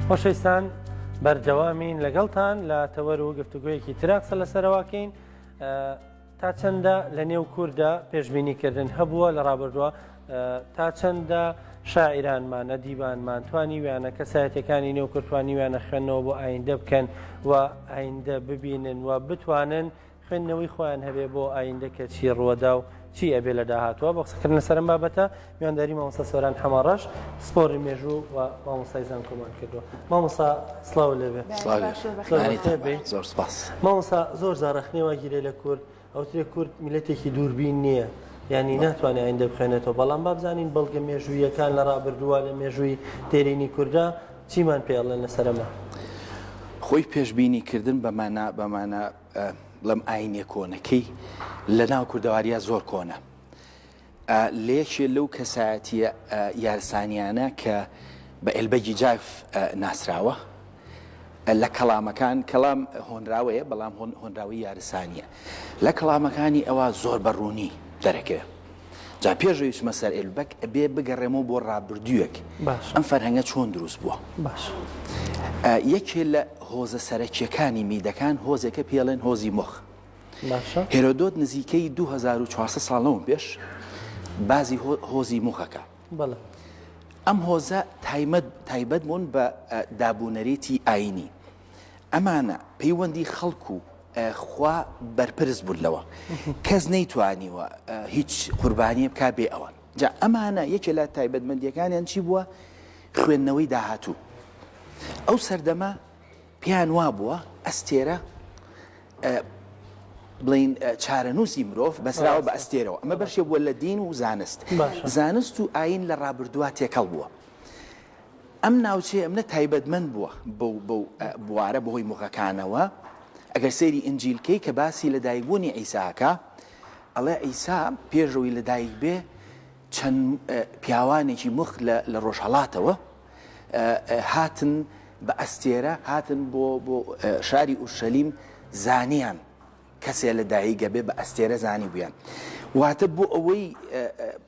خۆشەویستان بەردەوامین لەگەڵتان لە تەوەر و گفتوگویەکی ترا قسە لەسەرەوەکەین تا چەندە لە نێو کووردا پێشبینی کردن هەبووە لە ڕابردووە تا چەندە شاعیرانمان ئەدیبانمان توانیویانە کەسایەتەکانی نێو کورد توانیویانە خوێندنەوە بۆ ئایندە بکەن و ئایندە ببینن و بتوانن خوێندنەوەی خۆیان هەبێ بۆ ئایندە کە چی ڕووەدا و چی ئەبێ لە داهاتووە بۆ قسەکردن لەسەر ئەم بابەتە میوانداری مامۆستا سۆران حەمەڕەش پسپۆڕی مێژوو و مامۆستای زانکۆمان کردووە مامۆستا سڵاو لێبێ زۆر سپاس مامۆستا زۆر جار ڕەخنەی وا گیرێ لە کورد ئەوترێ کورد میلەتێکی دووربین نییە یعنی ناتوانێت ئایندە بخوێنێتەوە بەڵام با بزانین بەڵگە مێژوویەکان لە ڕابردووە لە مێژووی دێرینی کوردە چیمان پێ ئەڵێن لەسەر ئەمە؟ خۆی پێشبینی کردن بە مانا بە مانا بڵێم ئاینیە کۆنەکەی لە ناو کوردەواریا زۆر کۆنە. لە یەکێ لەو کەسایەتیە یارسانیانە کە بە ئێلبەگی جاف ناسراوە لە کەڵامەکان کەڵام هۆنراوەیە بەڵام هۆنراوەی یارسانیە لە کەڵامەکانی ئەوە زۆر بە ڕوونی دەرەکەوێ جا پێش ئەوەی بچمە سەر ئێلبەک ئەبێ بگەڕێمەوە بۆ ڕابردوویەک ئەم فەرهەنگە چۆن دروست بووە باش یەکێ لە هۆزە سەرەکیەکانی میدەکان هۆزێکە پێڵێن هۆزی مۆخ هێرۆدۆت نزیکەی 2400 ساڵ لەوە پێش بازی هۆزی موغەکە ئەم هۆزە تایمەت تایبەت بوون بە دابوونەرێتی ئاینی ئەمانە پەیوەندی خەڵک و خوا بەرپرس بوون لەوە کەس نەیتوانیوە هیچ قوربانیە بک بێ ئەوان جا ئەمانە یەکێ لە تایبەتمەندیەکانیان چی بووە خوێندنەوەی داهاتوو ئەو سەردەمە پێیان وابووە ئەستێرە بڵین چارەنووسی مرۆڤ بەسراوە بە ئەستێرەوە ئەمە بەشێ بووە لە دین و زانست زانست و ئاین لە ڕابردووە تێکەڵ بووە ئەم ناوچەیە ئەمنە تایبەتمەند بووە بەو بەو بوارە بەهۆی مغەکانەوە ئەگەر سەیری ئینجیلکەی کە باسی لەدایکبوونی عیساکە ئەڵێ عیسا پێشەوەی لەدایک بێ چەند پیاوانێکی مخ لە ڕۆژهەڵاتەوە هاتن بە ئەستێرە هاتن بۆ بۆ شاری ئورشەلیم زانیان کەسێ لە دایک ئەبێ بە ئەستێرە زانی بوویان واتە بۆ ئەوەی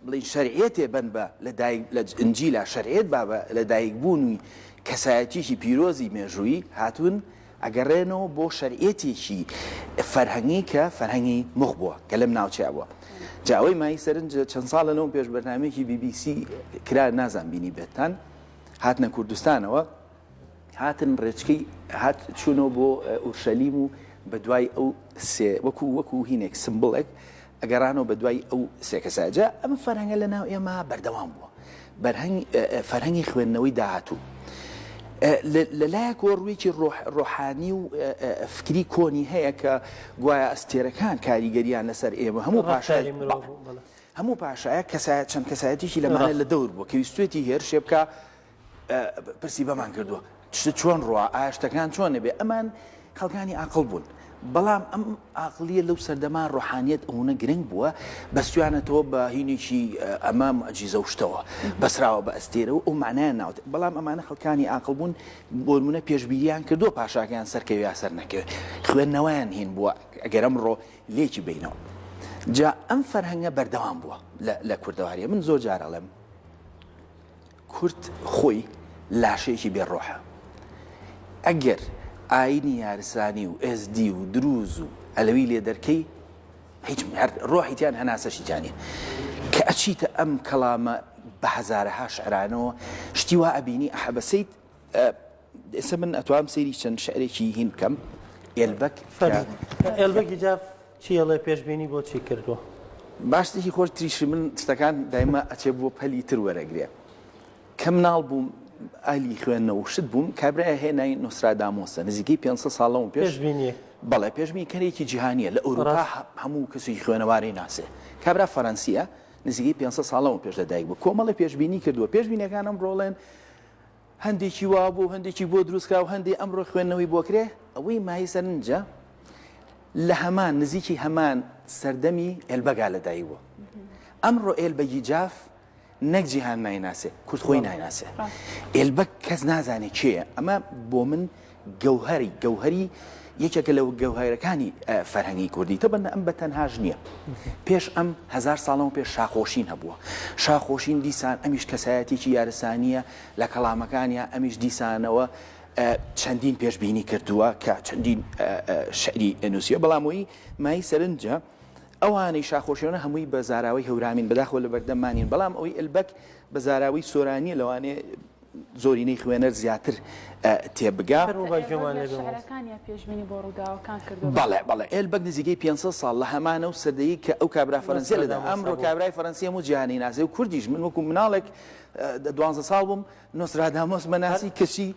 بڵین شەرعیەتێ بن بە لە دایک لە ئنجیلا شەرعیەت با بە لە دایک بوونی کەسایەتیکی پیرۆزی مێژوویی هاتوون ئەگەڕێنەوە بۆ شەرعیەتێکی فەرهەنگی کە فەرهەنگی مخ بووە کە لەم ناوچەیە بووە جا ئەوەی مای سەرنج چەند ساڵە لەوە پێش بەرنامەیەکی بی بی سی کرا نازان بینی بێتان هاتنە کوردستانەوە هاتن ڕێچکەی هات چوونەوە بۆ ئورشەلیم و بە دوای ئەو سێ وەکو وەکو هینێک سمبڵێک ئەگەڕانەوە بە دوای ئەو سێ کەسە جا ئەم فەرهەنگە لە ناو ئێمە بەردەوام بووە بەرهەنگ فەرهەنگی خوێندنەوەی داهاتوو لە لایەکەوە ڕوویەکی ڕۆحانی و فکری کۆنی هەیە کە گوایە ئەستێرەکان کاریگەریان لەسەر ئێمە هەموو پاشای هەموو پاشایە کەسایە چەند کەسایەتیی لەمانە لە دەور بووە کە ویستێتی هێرشێ بکە پرسی بەمان کردووە شت چۆن ڕوا ئایا شتەکان چۆن نەبێ ئەمان خەڵکانی ئاقڵ بوون بەڵام ئەم ئاقلیە لەو سەردەما ڕۆحانیت ئەوەنە گرنگ بووە بەستویانەتەوە بە هینێکی ئەمە معجیزە و شتەوە بەسراوە بە ئەستێرە و ئەو معنایان ناوت بەڵام ئەمانە خەڵکانی ئاقڵ بوون بۆ نمونە پێشبینیان کردووە پاشاکەیان سەرکەوێ یا سەر نەکەوێ خوێندنەوەیان هین بووە ئەگەر ئەمڕۆ لێکی بینەوە جا ئەم فەرهەنگە بەردەوام بووە لە کوردەواریە من زۆر جار ئەڵێم کورد خۆی لاشەیەکی بێ ڕۆحە. ئەگەر ئاینی یارسانی و ئێزدی و دروز و عەلەوی لێ دەرکەی هیچ هەر ڕۆحی تیان هەناسەشی تیا نیە. کە ئەچیتە ئەم کەڵامە بە هەزارەها شعرانەوە شتی وا ئەبینی ئەحەبەسەیت ئێستا من ئەتوام سەیری چەند شعرێکی هین بکەم ئێلبەک ئێلبەکی جاف چی ئەڵێ پێشبینی بۆ چی کردووە؟ باشترێکی خۆش تریشی من شتەکان دایمە ئەچێ بۆ پەلی تر وەرەگرێ کە مناڵ بووم ئالی خوێندنەوە و شت بووم کابرای هەیە ناوی نۆسترادامۆسە نزیکەی 500 ساڵ لەوە پێش پێشبینیەک بەڵێ پێشبینیکەرێکی جیهانیە لە ئەوروپا هەموو کەسێکی خوێنەواری ناسێ کابرا فەرەنسیە نزیکەی 500 ساڵ لەوە پێش لەدایک بوو کۆمەڵی پێشبینی کردووە پێشبینیەکان ئەم ڕۆڵێن هەندێکی وا بوو هەندێکی بۆ دروست کرا و هەندێ ئەمڕۆ خوێندنەوەی بۆ کرێ، ئەوەی مایەی سەرنجە لە هەمان نزیکی هەمان سەردەمی ئێلبەگا لەدایک بووە. ئەمڕۆ ئێلبەگی جاف نەک جیهان نایناسێ، کورد خۆی نایناسێ. ئێلبەگ کەس نازانێ کێیە. ئەمە بۆ من گەوهەری گەوهەری. یەکێکە لە گەوهەرەکانی فەرهەنگی کوردی. تەبەن ئەم بە تەنهاش نییە. پێش ئەم هەزار ساڵەوە پێش شاخۆشین هەبووە. شاخۆشین دیسان ئەمیش کەسایەتیەکی یارسانییە لە کەڵامەکانیا ئەمیش دیسانەوە چەندین پێشبینی کردووە کە چەندین شعری نووسیوە بەڵام ئەوی مایەی سەرنجە ئەوانەی شاخۆشیانە هەمووی بە زاراوەی هەورامین بەداخەوە لە بەردەممانین بەڵام ئەوەی ئەلبەک بە زاراوەی سۆرانیە لەوانەیە زۆرینەی خوێنەر زیاتر تێبگا. بەڵێ بەڵێ ئێلبەک نزیکەی 500 ساڵ لە هەمان ئەو سەدەی کە ئەو کابرا فەرەنسیە لەدا ئەمڕۆ کابرای فەرەنسی هەموو جیهانی ناسی و کوردیش من وەکو مناڵێک دوانزە ساڵ بووم نۆسترادامۆس مەناسی کەچی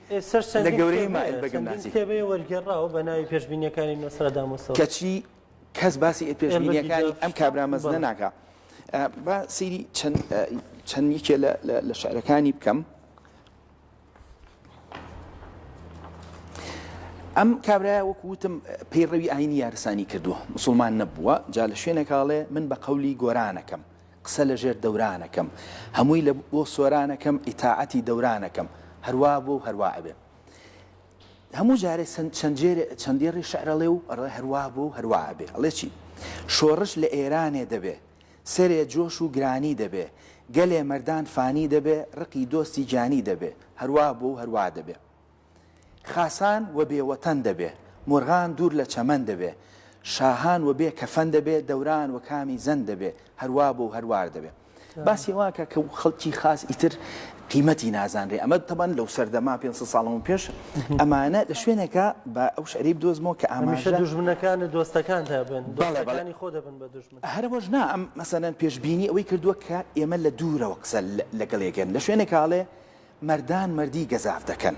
لە گەورەی ما ئێلبەگم ناسی. کتێبەیە وەرگێڕاوە بە ناوی پێشبینیەکانی نۆسترادامۆسەوە. کەچی کەس باسی پێشبینیەکانی ئەم کابرا مەزنە ناکا. با سەیری چەند چەند یەکێ لە شعرەکانی بکەم. ئەم کابرایە وەکو وتم پەیڕەوی ئاینی یارسانی کردووە مسلمان نەبووە جا لە شوێنێکاڵێ من بە قەولی گۆرانەکەم قسە لە ژێر دەورانەکەم هەمووی لە بۆ سۆرانەکەم ئیتاعەتی دەورانەکەم هەروا بۆ هەروا ئەبێ هەموو جارێ چەند دێڕی شعر ئەڵێ و ئەڵێ هەروا بوو و هەروا ئەبێ. ئەڵێ چی؟ شۆڕش لە ئێرانێ دەبێ، سەرێ جۆش و گرانی دەبێ، گەلێ مەردان فانی دەبێ، ڕقی دۆستی گیانی دەبێ، هەروا بوو و هەروا دەبێ. خاسان وە بێ وەتەن دەبێ، مورغان دوور لە چەمەن دەبێ، شاهان وە بێ کەفەن دەبێ، دەوران وە کامی زەن دەبێ، هەروا بوو و هەروار دەبێ. باسی ئەوە ئەکا کە خەڵکی خاس ئیتر قیمەتی نازانرێ ئەمە تەبەن لەو سەردەما 500 ساڵەوە پێش ئەمانە لە شوێنێکە بە ئەو شعری بدۆزمەوە کە ئاماژە دوژمنەکان دۆستەکان دەبن بەڵێ خۆ دەبن بە دوژمن هەرەوەش نا ئەم مەسەلەن پێشبینی ئەوەی کردووە کە ئێمە لە دوورەوە قسە لەگەڵ یەکەن لە شوێنێکاڵێ مەردان مەردی گەزاف دەکەن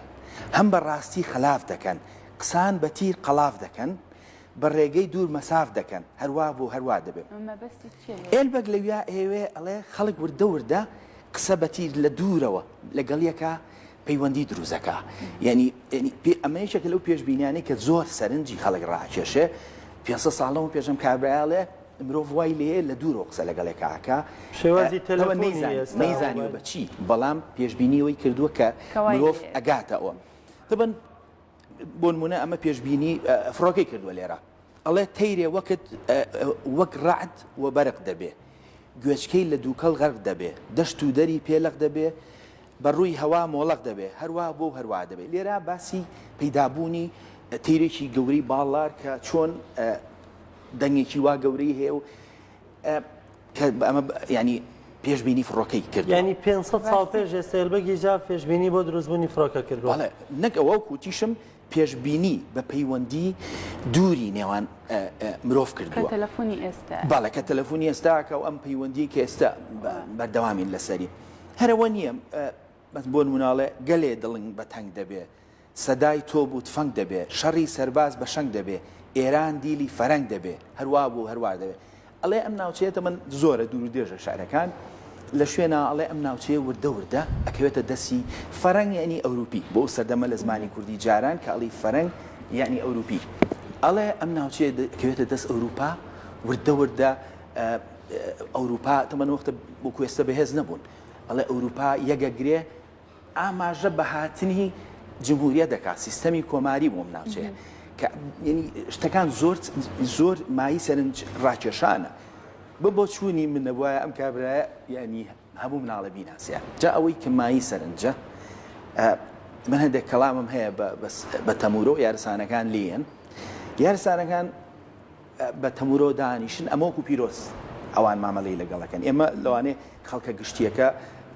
هەم بە ڕاستی خەلاف دەکەن قسان بە تیر قەڵاف دەکەن بە ڕێگەی دوور مەساف دەکەن هەروا بوو هەروا دەبێ. مەبەستی چیە لێرە؟ ئێلبەگ لەویا ئەیەوێ ئەڵێ خەڵک وردە وردە قسە بە تیر لە دوورەوە لەگەڵ یەکا پەیوەندی دروست ئەکا یانی یانی پێ ئەمە یەکێکە لەو پێشبینیانەی کە زۆر سەرنجی خەڵک ڕاکێشێ 500 ساڵ لەمەو پێش ئەم کابرایە ئەڵێ مرۆڤ وای لێیە لە دوورەوە قسە لەگەڵ یەکا ئەکا شێوازی تەلەفۆنی ئێستا نەیزانیوە بە چی بەڵام پێشبینی ئەوەی کردووە کە مرۆڤ ئەگاتە ئەوە تەبەن بۆ نمونە ئەمە پێشبینی فڕۆکەی کردووە لێرە ئەڵێ تەیرێ وەکت وەک ڕعد و بەرق دەبێ گوێچکەی لە دووکەڵ غەرق دەبێ دەشت و دەری پێلق دەبێ بە ڕووی هەوا مۆڵەق دەبێ هەروا بۆ هەروا دەبێ لێرە باسی پەیدابوونی تیرێکی گەورەی باڵار کە چۆن دەنگێکی وا گەورەی هەیە و کە ئەمە ینی پێشبینی فڕۆکەی کرد ینی 500 ساڵ پێش ئێستا ئێلبەگی جاف پێشبینی بۆ دروستبوونی فڕۆکە کردووە بەڵێ نەک ئەوە وتیشم پێشبینی بە پەیوەندی دووری نێوان مرۆڤ کردووە کە تەلەفۆنی ئێستا بەڵێ کە تەلەفۆنی ئێستاکە و ئەم پەیوەندی کە ئێستا بەردەوامین لەسەری هەرەوە نییە بەس بۆ نموونە ئەڵێ، گەلێ دڵنگ بە تەنگ دەبێ، سەدای تۆپ و تفەنگ دەبێ، شەڕی سەرباز بە شەنگ دەبێ، ئێران دیلی فەرەنگ دەبێ، هەروا بوو و هەروا دەبێ. ئەڵێ ئەم ناوچەیە تەمەن زۆرە دوور و درێژە شعرەکان، لە شوێنا ئەڵێ ئەم ناوچەیە وردە وردە ئەکەوێتە دەستی فەرەنگ یەعنی ئەوروپی، بۆ ئەو سەردەمە لە زمانی کوردی جاران کە ئەڵێی فەرەنگ یەعنی ئەوروپی، ئەڵێ ئەم ناوچەیە ئەکەوێتە دەست ئەوروپا وردە وردە ئەوروپا تەمەن وەختە وەکو ئێستە بەهێز نەبوون، ئەڵێ ئەوروپا یەکەگرێ ئاماژە بە هاتنی جمهوریە دەکات سیستەمی کۆماری بۆم ناوچەیە کە شتەکان زۆر زۆر مایی سەرنج ڕاکێشانە بە بۆ چوونی من نەبواە ئەم کابرایە ینی هەموو مناڵە بیناسیە جا ئەوەی کە مایی سەرنجە من هەندێک کەڵامم هەیە بە تەمورۆ یارسانەکان لێن یارسانەکان بە تەمورۆ دانیشن ئەمە وەکو پیرۆز ئەوان مامەلەی لەگەڵ ئەکەن ئێمە لەوانەیە خەڵکە گشتیەکە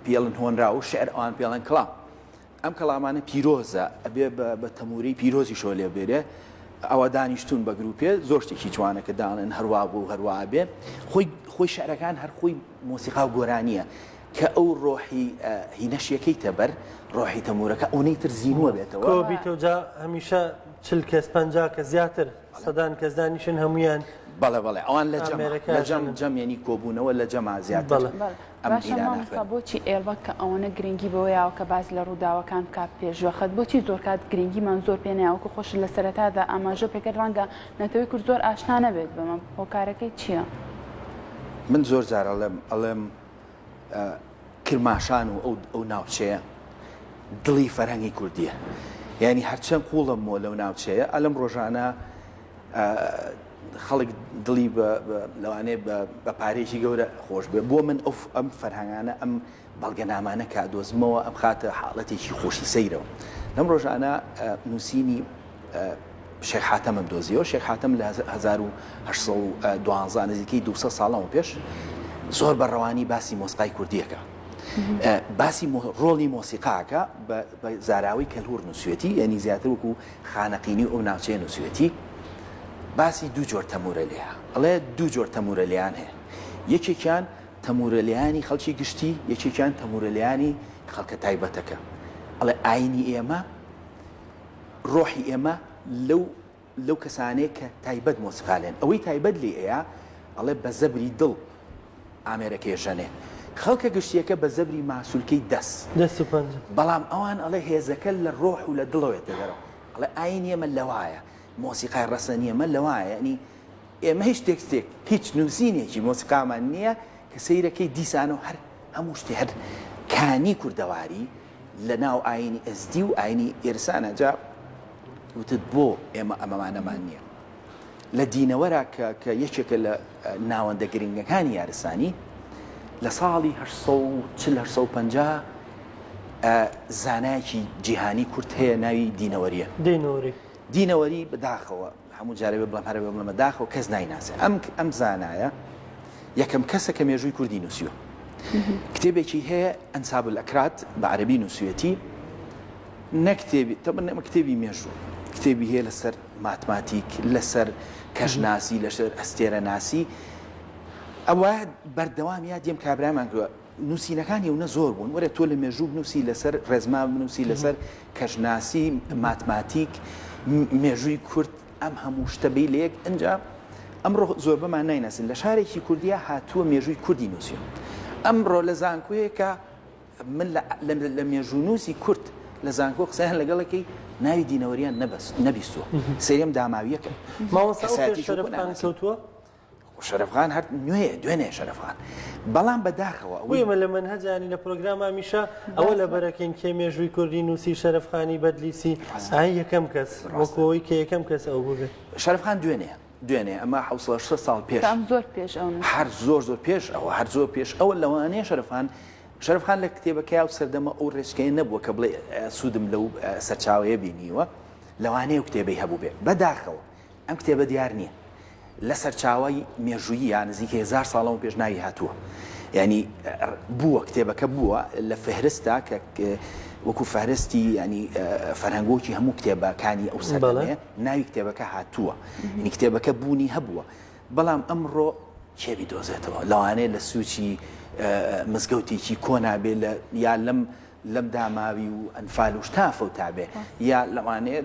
پێڵن هۆنراوە و شعر ئەوان پێڵن کڵام ئەم کەڵامانە پیرۆزە ئەبێ بە تەمورەی پیرۆزیشەوە لێ بێرێ ئەوە دانیشتون بە گروپێ زۆر شتێکی جوانە کە داڵێن هەروا بوو هەروا بێ خۆی خۆی شعرەکان هەر خۆی مۆسیقا و گۆرانیە کە ئەو ڕۆحی هینەشیەکەیتە بەر ڕۆحی تەمورەکە ئەونەی تر زیینوە بێتەوە کۆبیتەوە جا هەمیشە چل کەس پەنجا کەس زیاتر سەدان کەس دانیشن هەموویان. بەڵێ بەڵێ ئەوان لە جەم لە جەم جەم یەنی کۆبوونەوە لە جەما زیاتر بەڵێ باشە مامۆستا بۆچی ئێڵبەک کە ئەوەنە گرنگی بەوە یاوە کە باس لە ڕووداوەکان بکات پێشوەخت بۆچی زۆر کات گرنگیمان زۆر پێ نایە وەکو خۆشت لە سەرەتادا ئاماژە پێکرد ڕەنگە نەتەوەی کورد زۆر ئاشنا نەبێت بەمە هۆکارەکەی چییە؟ من زۆر جار ئەڵێم ئەڵێم کرماشان و ئەو ناوچەیە دڵی فەرهەنگی کوردیە یانی هەرچەند قوڵم بۆ لەو ناوچەیە ئەلم ڕۆژانە. خەڵک دڵی لەوانەیە بە پارەیەکی گەورە خۆش بێ بۆ من ئەو ئەم فەرهەنگانە ئەم بەڵگەنامانە کە دۆزمەوە ئەم خاتە حاڵەتێکی خۆشی سەیرەوە لەم ڕۆژانە نووسینی شێخ حاتەمم دۆزیەوە شێخ حاتەم لە 1812 نزیکەی 200 ساڵەوە پێش زۆر بە ڕەوانی باسی مۆسقای کوردیەکە باسی ڕۆڵی مۆسیقاکە بە زاراوەی کەلهوڕ نووسوێتی یعنی زیاتر وەکو خانەقینی و ئەو ناوچەیە نووسوێتی باسی دوو جۆر تەمورە لێیە ئەڵێ دوو جۆر تەمورە لێیان هەیە یەکێکیان تەمورە لێیانی خەڵکی گشتی یەکێکیان تەمورە لێیانی خەڵکە تایبەتەکە ئەڵێ ئاینی ئێمە ڕۆحی ئێمە لەو لەو کەسانەیە کە تایبەت مۆسیقا لێن ئەوەی تایبەت لێ ئەیا ئەڵێ بە زەبری دڵ ئامێرەکەی ژەنێ خەڵکە گشتیەکە بە زەبری ماسولکەی دەس دەست و پەنجە بەڵام ئەوان ئەڵێ هێزەکە لە ڕۆح و لە دڵەوە یەتە دەرەوە ئەڵێ ئاینی ئێمە لەوایە مۆسیقای ڕەسەنی ئێمە لەوایە یانی ئێمە هیچ تێکستێک هیچ نووسینێکی مۆسیقامان نییە کە سەیرەکەی دیسانەوە هەر هەموو شتێ هەر کانی کوردەواری لە ناو ئاینی ئێزدی و ئاینی یەرسانە جا وتت بۆ ئێمە ئەمەمانەمان نییە لە دینەوەرا کە کە یەکێکە لە ناوەندە گرنگەکانی یارسانی لە ساڵی 840 850 زانایەکی جیهانی کورد هەیە ناوی دینەوەریە دینەوەری دینەوەری بەداخەوە هەموو جارێ بڵێم هەرە بڵێم بەداخەوە کەس نایناسێ ئەم ئەم زانایە یەکەم کەسە کە مێژووی کوردی نووسیوە کتێبێکی هەیە ئەنساب الئەکراد بە عەرەبی نووسویەتی نە کتێبی تەبن ئەمە کتێبی مێژوو کتێبی هەیە لەسەر ماتماتیک لەسەر کەشناسی لەسەر ئەستێرەناسی ئەوە بەردەوام یادیم کابرامان کردوە نووسینەکانی ئەونە زۆر بوون وەرە تۆ لە مێژوو بنووسی لەسەر ڕێزمان بنووسی لەسەر کەشناسی ماتماتیک مێژووی کورد ئەم هەموو شتە بی لە یەک ئەنجا ئەمڕۆ زۆربەمان نایناسین لە شارێکی کوردیا هاتووە مێژووی کوردی نووسیوە ئەمڕۆ لە زانکۆیەکە من لە مێژوونووسی کورد لە زانکۆ قسەیان لەگەڵەکەی ناوی دینەوەریان نەبەست نەبیستووە سەیرم داماویەکە مامۆستا ئەو پێش شەرەفخان کەوتووە؟ شەرەفخان هەر نوێیە دوێنێ شەرەفخان بەڵام بەداخەوە ئەوەی ئێمە لە مەنهەجانی لە پرۆگراما میشە ئەوە لە بەرەکەین کێ مێژووی کوردی نووسی شەرەفخانی بەدلیسی ئای یەکەم کەس وەکۆی کە یەکەم کەس ئەو بووبێ شەرەفخان دوێنێ دوێنێ ئەمە حوسە ساڵ پێش زۆر پێش ئەو هەر زۆر زۆر پێش ئەوە هەر زۆر پێش ئەوە لەوانەیە شەرەفخان شەرەفخان لە کتێبەکەی و سەردەمە ئەو ڕێچکەیە نەبووە کە بڵێ سوودم لەو سەرچاوەیە بینیوە لەوانەیە و کتێبەی هەبوو بێ بەداخەوە ئەم کتێبە دیار نییە لە سەرچاوەی مێژووییە نزیکەی هەزار ساڵ لەمەو پێش ناوی هاتووە یعنی بووە کتێبەکە بووە لە فهرستا کە وەکو فهرستی ینی فەرهەنگۆکی هەموو کتێبەکانی ئەو سەردەمەیە ناوی کتێبەکە هاتووە یعنی کتێبەکە بوونی هەبووە بەڵام ئەمڕۆ کێ بیدۆزێتەوە لەوانەیە لە سوچی مزگەوتێکی کۆنابێ لە یا لەم لەم داماوی و ئەنفال و شتا فەوتابێ یا لەوانەیە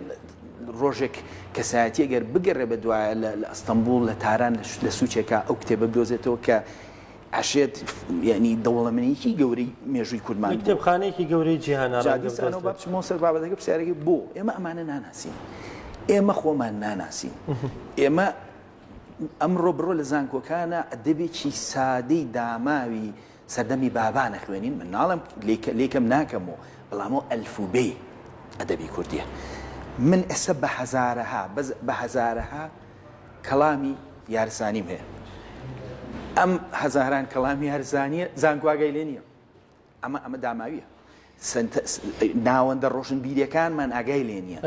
ڕۆژێک کەسایەتی ئەگەر بگەڕێ بە دوایە لە ئەستەنبوڵ لە تاران لە سوچێکا ئەو کتێبە بدۆزێتەوە کە ئەشێت یعنی دەوڵەمەنیی گەورەی مێژووی کوردمان بوو. کتێبخانەیەکی گەورەی جیهانە جا دیسانەوە با بچمەوە سەر بابەتەکە پرسیارەکەی بۆ ئێمە ئەمانە ناناسین ئێمە خۆمان ناناسین ئێمە ئەمڕۆ بڕۆ لە زانکۆکانە ئەدەبێکی سادەی داماوی سەردەمی بابان ئەخوێنین من ناڵێم لێکەم ناکەم و بەڵام ئەو ئەلفوبێی ئەدەبی کوردیە من ئێستا بە هەزارەها بەس بە هەزارەها کەڵامی یارسانیم هەیە ئەم هەزاران کەڵامی یارسانیە زانکۆ ئاگای لێ نییە ئەمە ئەمە داماویە ناوەندە ڕۆشنبیریەکانمان ئاگای لێ نییە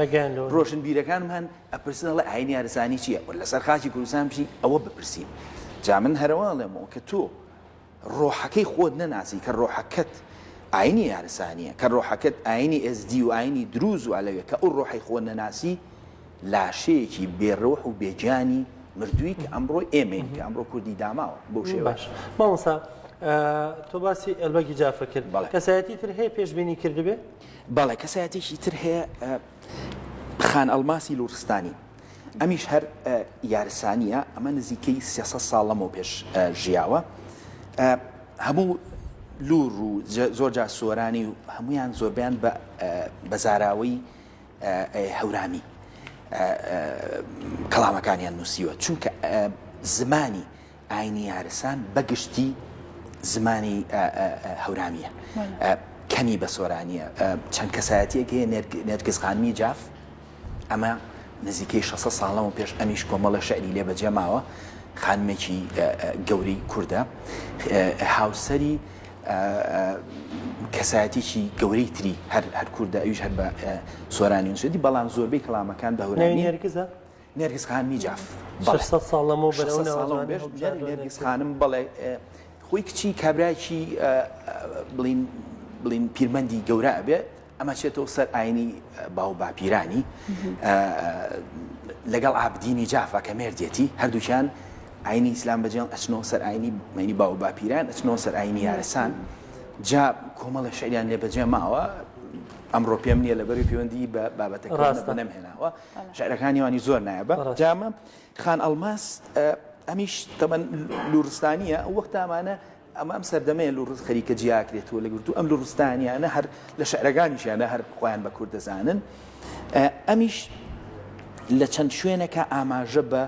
ڕۆشنبیرەکانمان ئەپرسن ئەڵێ ئاینی یارسانی چییە لەسەر خاکی کوردستان بژی ئەوە بپرسین جا من هەرەواڵێمەوە کە تۆ ڕۆحەکەی خۆت نەناسی کە ڕۆحەکەت ئاینی یارسانیە کە ڕۆحەکەت ئاینی ئێزدی و ئاینی دروز و عەلەویە کە ئەو ڕۆحەی خۆت نەناسی لاشەیەکی بێ ڕۆح و بێ گیانی مردووی کە ئەمڕۆ ئێمەین کە ئەمڕۆ کوردی داماوە بەو شێوە. باش مامۆستا تۆ باسی ئەلبەگی جافە کرد بەڵێ. کەسایەتی تر هەیە پێشبینی کردبێ؟ بەڵێ کەسایەتێکی تر هەیە خان ئەڵماسی لوڕستانی ئەمیش هەر یارسانییە، ئەمە نزیکەی 300 ساڵ لەمەو پێش ژیاوە. هەموو لوڕ و زۆر جار سۆرانی و هەمویان زۆربیان بە زاراوەی هەورامی کەڵامەکانیان نووسیوە چونکە زمانی ئاینی یارسان بە گشتی زمانی هەورامییە کەمی بە سۆرانییە چەند کەسایەتیەک هەیە نێرگز خانمی جاف ئەمە. نزیکەی 600 ساڵەوە پێش ئەمیش کۆمەڵە شعری لێ بەجێ ماوە خانمێکی گەورەی کوردە هاوسەری کەسایەتێکی گەورەی تری هەر هەر کوردە ئەویش هەر بە سۆرانی نووسێتی بەڵام زۆربەی کەڵامەکان بە هەورامی نێرگزە نێرگز خانمی جاف بەڵێ 600 ساڵ لەمەوبەر 600 ساڵ لەمەوبەر نێرگز خانم بەڵێ خۆی کچی کابرایەکی بڵین بڵین پیرمەندی گەورە ئەبێ ئەمە چێتەوە سەر ئاینی باو باپیرانی لەگەڵ عابدینی جافا کە مێردێتی هەردووکیان ئاینی ئیسلام بەجێڵ ئەچنەوە سەر ئاینی مەینی باو باپیران ئەچنەوە سەر ئاینی یارسان جا کۆمەڵە شعریان لێ بەجێ ماوە ئەمڕۆ پێم نییە لەبەری پەیوەندی بە بابەتەکە ڕاستە نەمهێناوە شعرەکانی وانی زۆر نایابە جامە خان ئەڵماس ئەمیش تەمەن لوڕستانیە ئەو وەختە ئەمانە ئەمە ئەم سەردەمەیە لوڕ خەریکە جیاکرێتەوە لە گرتوو ئەم لوڕستانیانە هەر لە شعرەکانیشیانە هەر خۆیان بە کورد دەزانن ئەمیش لە چەند شوێنەکە ئاماژە بە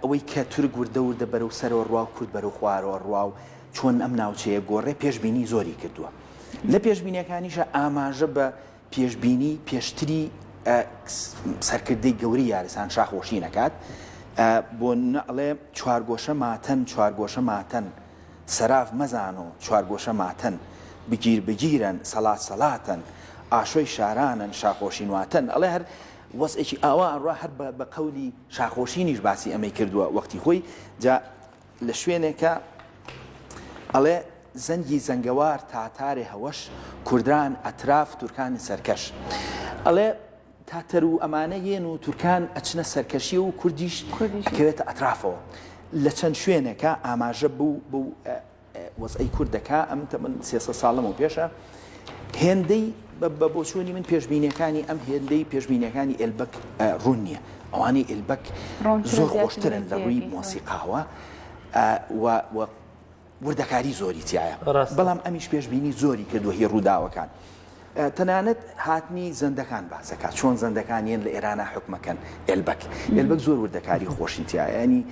ئەوەی کە تورک وردە وردە بەرەو سەرەوە ڕوا و کورد بەرەو خوارەوە ڕوا و چۆن ئەم ناوچەیە گۆڕێ پێشبینی زۆری کردووە لە پێشبینیەکانیشە ئاماژە بە پێشبینی پێشتری سەرکردەی گەورەی یارسان شاخۆشین ئەکات بۆ نمونە ئەڵێ چوارگۆشە ماتەن چوارگۆشە ماتەن سەراف مەزانۆ چوارگۆشە ماتەن بگیر بگیرەن سەڵات سەڵاتەن ئاشۆی شارانن شاخۆشین واتەن ئەڵێ هەر وەزعێکی ئاوا ئەڕوا هەر بە قەولی شاخۆشینیش باسی ئەمەی کردووە وەختی خۆی جا لە شوێنێکا ئەڵێ زەنگی زەنگەوار تاتارێ هەوەش کوردان ئەتراف تورکانی سەرکەش ئەڵێ تاتەر و ئەمانە یێن و تورکان ئەچنە سەرکەشی و کوردیش ئەکەوێتە ئەترافەوە لە چەند شوێنێکە ئاماژە بوو بوو وەزعی کورد دەکا ئەم تەمەن 300 ساڵەمەوە پێشە هێندەی بە بۆچوونی من پێشبینیەکانی ئەم هێندەی پێشبینیەکانی ئێلبەک ڕوون نییە ئەوانەی ئێلبەک زۆر خۆشترن لە ڕووی مۆسیقاوە و وردەکاری زۆری تایە بەڵام ئەمیش پێشبینی زۆری کردووە هی ڕووداوەکان تەنانەت هاتنی زەندەکان باسەکە چۆن زەندەکان یەن لە ئێرانە حکومەکەن ئێلبەک ئێلبەک زۆر وردەکاری خۆشی تایە ینی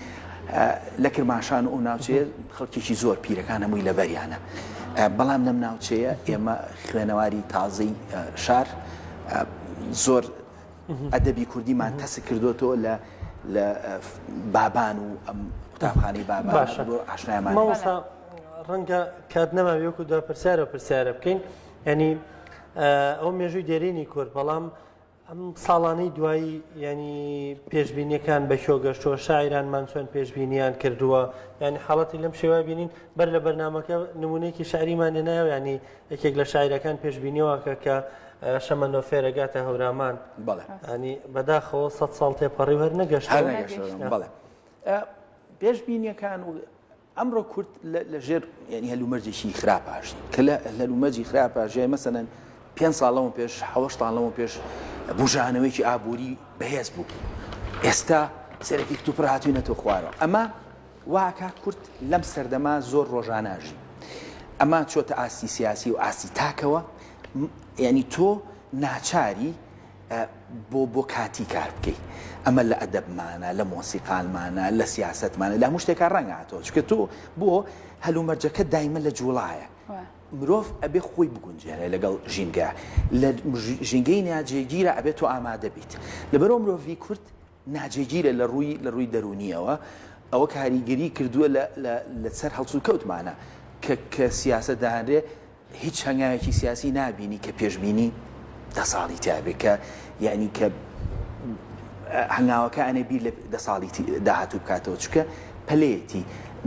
لە کرماشان و ئەو ناوچەیە خەڵکێکی زۆر پیرەکان هەمووی لەبەریانە بەڵام لەم ناوچەیە ئێمە خوێنەواری تازەی شار زۆر ئەدەبی کوردیمان تەسک کردوێتەوە لە لە بابان و ئەم قوتابخانەی بابان باشە ئاشنایمان مامۆستا ڕەنگە کات نەماوی وەکو دوا پرسیارە پرسیارە بکەین ینی ئەو مێژووی دێرینی کورد بەڵام ئەم ساڵانەی دوایی ینی پێشبینیەکان بە کوێ گەشتووە شاعیرانمان چۆن پێشبینیان کردووە ینی حاڵەتی لەم شێوە بینین بەر لە بەرنمەکە نمونەیەکی شعریمان نایەوە ینی یەکێک لە شاعیرەکان پێشبینیەوەکە کە شەمەندۆفێرە گاتە هەورامان بەڵێ ینی بەداخەوە سە ساڵ تێپەڕی و هەر نەگەشت هەر نەگەشتەوە بەڵێ پێشبینیەکان و ئەمڕۆ کورد لە ژێر یعنی هەلومەرجێکی خراپا ژی کە لە هەلومەرجی خراپا ژیای مەسەلەن پێنج ساڵ لەمە پێش حەوت ساڵ لەمە پێش بوژانەوەیەکی ئابووری بەهێز بوو ئێستا سەرەکی کتوپڕ هاتوینەتەوە خوارەوە ئەمە واکا کورد لەم سەردەما زۆر ڕۆژانە ژی ئەمە چۆتە ئاستی سیاسی و ئاستی تاکەوە یعنی تۆ ناچاری بۆ بۆ کاتی کار بکەی ئەمە لە ئەدەبمانە لە مۆسیقالمانە لە سیاسەتمانە لە هەموو شتێکا ڕەنگ هاتەوە چونکە تۆ بۆ هەلومەرجەکە دایمە لە جوڵایە مرۆڤ ئەبێ خۆی بگونجێنێ لەگەڵ ژینگە لە ژینگەی ناجێگیرە ئەبێت تۆ ئامادە بیت لەبەرەوە مرۆڤی کورد ناجێگیرە لە ڕووی لە ڕووی دەرونیەوە ئەوە کاریگەری کردووە لە لەسەر هەڵسوکەوتمانە کە کە سیاسە دانرێ هیچ هەنگاوێکی سیاسی نابینی کە پێشبینی دە ساڵی تیابێ کە یعنی کە هەنگاوەکە ئەنێ بیر لە دە ساڵی داهاتوو بکاتەوە چکە پەلەیەتی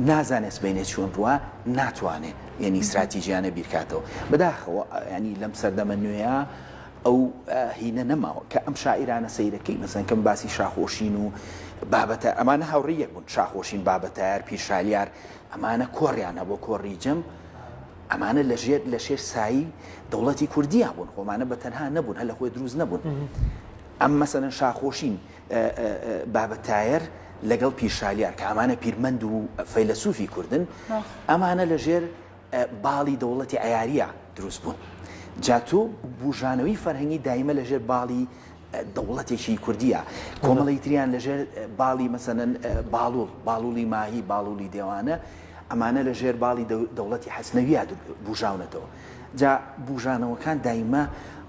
نازانێت سبەینێ چۆن ڕوە ناتوانێ یعنی استراتیژیانە بیرکاتەوە بەداخەوە ینی لەم سەردەمە نوێیە ئەو هینە نەماوە کە ئەم شاعیرانە سەیرەکەی مەسەن کەم باسی شاخۆشین و بابەتە ئەمانە هاوڕێی یەک بوون شاخۆشین بابەتایار پیرشالیار ئەمانە کۆڕیان هەبوو کۆڕی جەم ئەمانە لە ژێر لە شێر سایی دەوڵەتی کوردیا بوون خۆمانە بە تەنها نەبوون هەر لە خۆی دروست نەبوون ئەم مەسەلەن شاخۆشین بابە تایەر لەگەڵ پیرشالیار کە ئەمانە پیرمەند و فەیلەسوفی کوردن ئەمانە لە ژێر باڵی دەوڵەتی عیاریە دروست بوون جا تۆ بوژانەوەی فەرهەنگی دایمە لە ژێر باڵی دەوڵەتێکی کوردیە کۆمەڵی تریان لەژێر باڵی مەسەلەن باڵوڵ باڵوڵی ماهی باڵوڵی دێوانە ئەمانە لە ژێر باڵی دەوڵەتی حەسنەویە بوژاونەتەوە جا بوژانەوەکان دایمە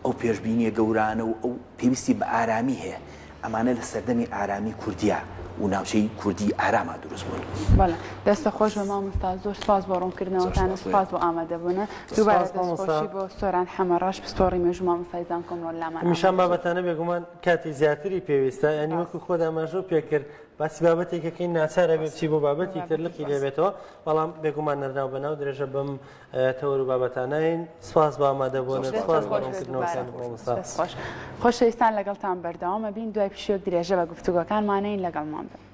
ئەو پێشبینیە گەورانە و ئەو پێویستی بە ئارامی هەیە. ئەمانە لە سەردەمی ئارامی کوردیا و ناوچەی کوردی ئاراما دروست بوون. بەڵێ دەستت خۆش بێ مامۆستا زۆر سوپاس بۆ ڕوونکردنەوەتان و سوپاس بۆ ئامادەبوونت. دووبارە دەستخۆشی بۆ سۆران حەمەڕەش پسپۆڕی مێژوو مامۆستای زانکۆم ڕۆن لامان هەمیشە ئەم بابەتانە بێگومان کاتی زیاتری پێویستە یانی وەکو خۆت ئاماژەو پێکرد باسی بابەتێکەکەین ناچارە بێ بچی بۆ بابەتی تر لقی لێبێتەوە بەڵام بێگومان نەرناو بەناو درێژە بەم تەوەر و بابەتانەین سپاس بۆ ئامادەبوونت سپاس بۆ ڕوونکردنەوەکانت مامۆستا. خۆشەویستان لەگەڵتان بەردەوام ئەبین دوای پشوویەک درێژە بە گفتوگۆکانمانەین لەگەڵمان بن.